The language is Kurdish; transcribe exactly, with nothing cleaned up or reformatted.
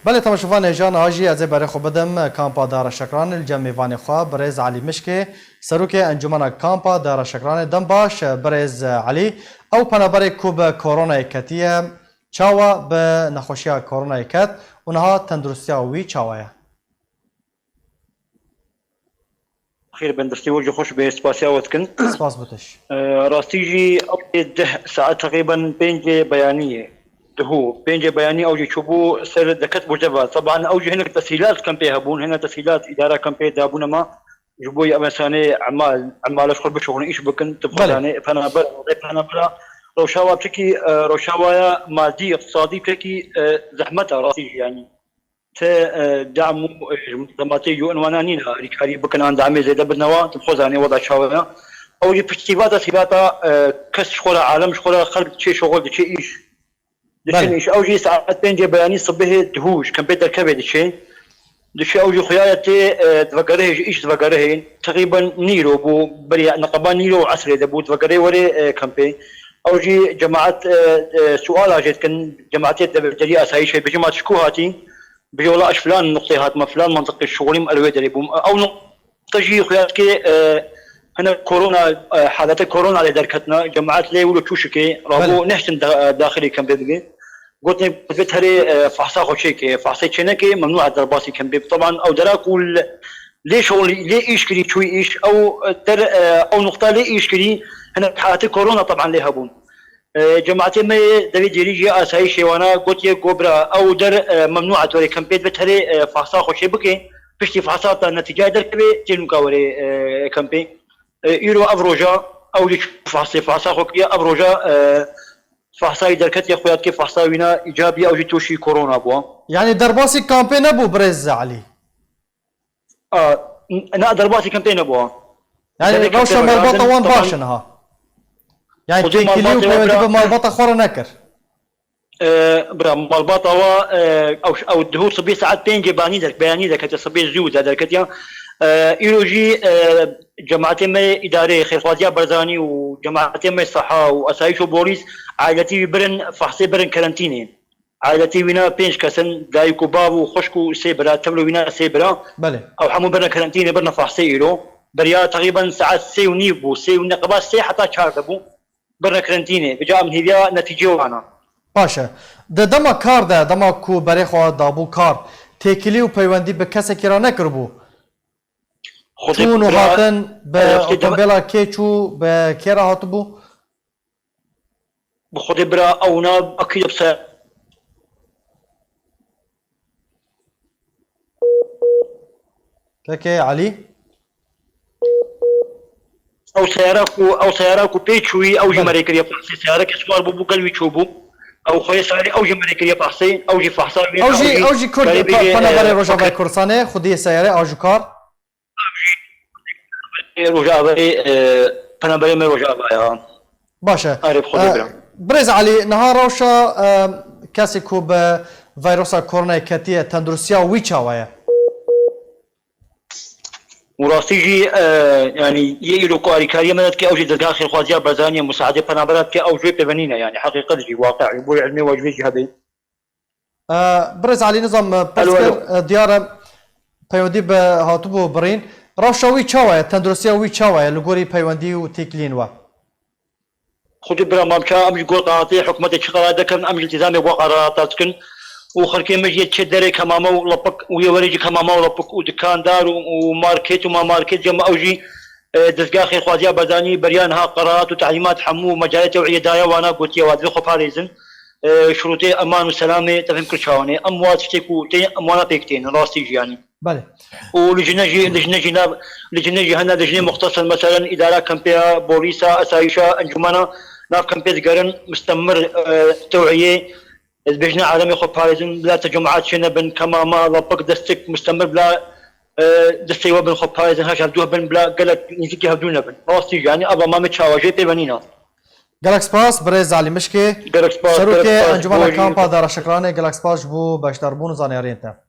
Belê, temaşevan hêja niha jî ez ê berê xwe bidim kampa Dara Şekranê li cem mêvanê xwe birêz Elî Mişkê, serokê Encûmena Kampa Dara Şekranê. Dem baş birêz Elî, ew penaberê ku bi koronayê ketiye, çawa bi nexweşiya koronayê ket û niha tenduristiya wî çawa ye? Xêr bin, destê we jî xweş be, spasiya we dikin. Spas bo te jî. E, rastî jî ew ê deh saet teqrîben pêncê beyanî ye. Duhû pêncê beyanî ew jî çûbû ser deket Bojeva. Teban ew jî hinek tesîlat kampê hebûn, hinek tesîlat îdara kampê dabûne me. Ji bo ev insanê emal, emala ji xwe bişuxulin, îş bikin, tu Belê. Xwezanê, penabera, penabera. Rewşa wa pişekî, e, rewşa wa ya madî, îqtisadî pişekî, e, zehmet e, rastî jî yanî. Ti, e, dam û, e, ji munazematê û ûnwana nîne alîkarî bikin an damê zêde bidine wa, tu xwe zanî weda çawa ye. Ew jî piştî va tesîlata, e, kes ji xwe re, alem ji xwe re, xelk diçê şoxul, diçê îş. Diçin Belê. Îş. Ew jî saet pêncê beyanî sibihê duhû ji kempê derkevê diçê. Diçê ew jî xuya ye tê, e, divegerihê ji îş divegerihê. Teqrîben nîro bû, beriya neqeba nîro û esrê de bû, divegerê werê, e, kempê. Ew jî cemaet, e, e, suala jê dikin, cemaetê devecerî asayîşê bêje ma tu ji ku hatî? Bêje wela ez filan nuqteyê hatime, filan mentiqê şixulîm, ez li wê derê bûm. Ew nuqte jî xuya dike, e, hinek korona, e, halete korona lê derketine, cemaet lê wilo çûşikê, rabo Belê. Nehtin da-, daxilê kempê bike. Gotinê bi terê, e, fehsa xwe çêke, fehsê çêneke, memnû e derbasî kempê. Teban ew dera ku li-, lê şixulî, lê îş kirî, çûyî îş, ew der, e, ew nuqta lê îş kirî, hinek halete korona teban lê hebûn. E, cemaetê me yê devê dêrî jî asayîşê wana gotiye ku bira ew der, e, memnû e tu werê kempê dibe terê, e, fahsa xwe çê bike. Piştî fahsa ta netîcayê derkeve tê nûka werê, e, kempê. E, îro ev roja ew jî çû fahsê, fahsa xwe kiriye. Ev roja, e, fahsayî derketiye xuya dike fahsa wîna îcabî ew jî tûşî korona bû. Yanî derbasî kampê nebû birêz Elî? A, n-, na derbasî kempê nebû. Yani Gerek rewşa kempê malbata berdin, wan tamam. Baş e niha. Yani Xwedî têkilî û malbatê we peyvendî bira bi malbata xwe re nekir. E, bira, malbata wa, e, ew, ew duhû sibê saet pêncê banî derk-, beyanî derketiye, sibê zû de derketiye. E, îro jî, e, cemaetê me îdarê xêrxwaziya Barzanî û cemaetê me seha û asayîş û polîs ailetî wî birin, fahsê birin kerentînê. Ailetê wîna pênc kes in, dayik û bav û xwişk û sê bira, tevlê wîna sê bira. Belê. Ew hemû birine kerentînê, birine fahsê îro. Beriya teqrîben saet sê û nîv bû, sê û neqeba sê heta çar de bû. Birine kerentînê. Vêca em hêviya netîcê wana. Baş e. Di dema kar de, dema ku berê xwe dabû kar, têkilî û peywendî bi kesekî re nekiribû? Xwedê Çûn û bira, hatin bi e, xwedê dema- otomobêla kê çû, bi kê re hatibû? Bi Xwedê bira ew na akî de bi se- Kekê Elî? Ew seyara ku, ew seyara ku pê çûyî, ew jî Belê. Me rê kiriye fahsê. Seyara ke siwar bûbû, gel wî çûbû. Ew xweyê seyarê, ew jî me rê kiriye fahsê. Ew jî fahsa wîna, Ew jî, ew jî ew jî Kurd, berê pe-, bêjê, penaberê e, Rojavayê Kurdistanê, xwediyê seyarê a jû kar. Ê Rojavayê, e, penaberê me Rojava ya. Baş e. Arê, bi Xwedê E, bira. Birêz Elî, niha rewşa, e, kesê ku bi veyrosa koronayê ketiye, tenduristiya wî çawa ye? Û rastî jî, e, yanî yê îro ku alîkariya me dike, ew jî dezgeha xêrxwaziya Barzanî ye, musaedê penabera dike, ew ji wê pê ve nîne, yanî heqîqet jî, waqe, ji bo ilmê we ji vê jî hebe. E, Birêz Elî, nizam, e, pirs Alo, kir, alo. E, diyar e, peywendî bi hatibû birîn. Rewşa wî çawa ye? Tenduristiya wî çawa ye li gorî peywendî û têkiliyên we? Xwedî bira, mam ça, em ji gor qeratê hikûmetê çi qerar dekin, em ji îltîzamê bo qerarata dikin. Û xelkê me jî yê diçe derê kemame û lepik û yê werê jî kemame û lepik û dikandar û, û market û ma market, cem ew jî, e, dezgeha xêrxwaziya Barzanî beriya niha qerarat û telîmat hemû mecalê tewîyê daye wana, gotiye wa divê xwe parêzin. E, şurûtê eman û selamê te fêm kir çawan e. Em wa tiştê ku tê, em wana pêk tên, rastî jî yanî. Belê. Û lijne jî, lijne jî nav, lijne jî hene, lijnê muxtesir, meselen, îdara kempê ya, polîsa, esayîşa, encûmena, nav kempê digerin, mistemir, e, tewîyê, ez bêjine alemê xwe parêzin, bila tecemaat çê nebin, kemama, lapik, destik, mistemir, bila, e, destê we bin xwe parêzin, her hevdû hebin, bila gelek nîzikî hevdû nebin. Rastî jî, yanî, ava mamê çawa jê pê ve nîna. Gelek spas, birêz Elî Mişkê, Gelek spas, serokê gelek spas, Encûmena bojî. Kampa Dara Şekranê, gelek spas ji bo beşdarbûn û zanyariyên te.